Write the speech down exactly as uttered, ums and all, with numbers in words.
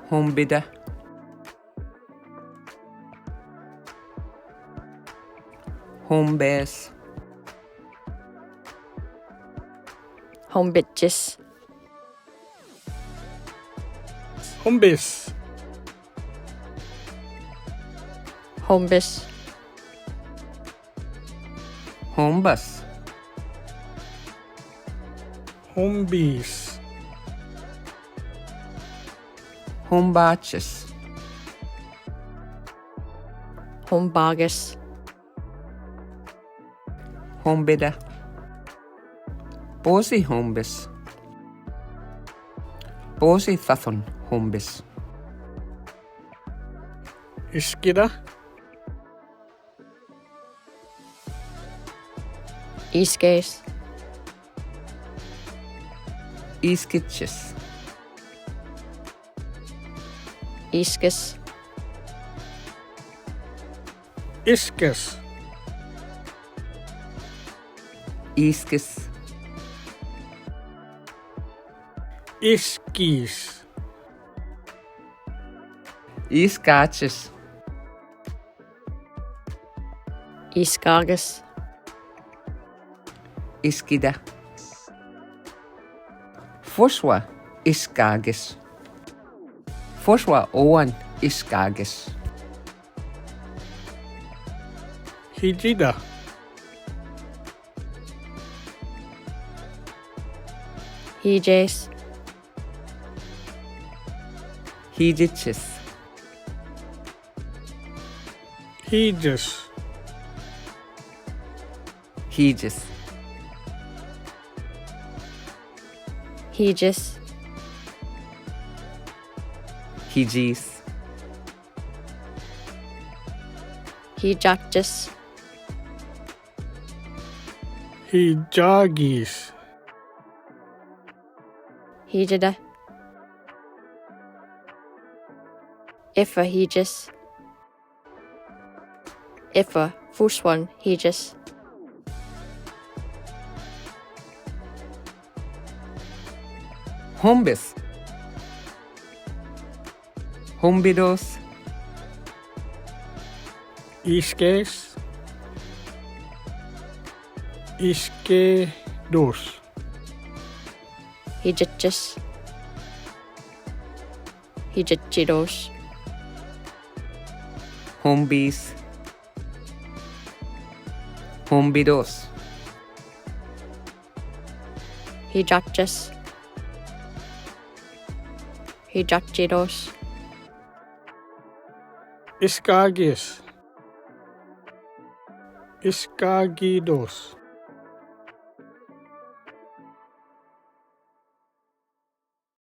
Hombida. Hombes. Hombitjes. Hombes. Hombes. Hombas. Hombis. Hombaatjes. Hombages. Hombida. Bosi hombes. Bosi sason hombes. Iskida. Iskes. Iskitjes. Iskes. Iskes. Iskes. Iskis. Iskaatjes. Iskages. Iskida. Fosva iskages. Fosva oan iskages. Hijida. Hijes. Hijitjes. Hijis. Hijis. Hijis. Hijis. Hijakjes. Hijakis. Hijida. Efa hijis. Efa fuswan hijis. Hombis. Hombidos. Iskes. Iskedos. Hijitjes. Hijitjidos. Hombis. Hombidos. Hijakjes. Hijakjidos. Iskagis. Iskagidos.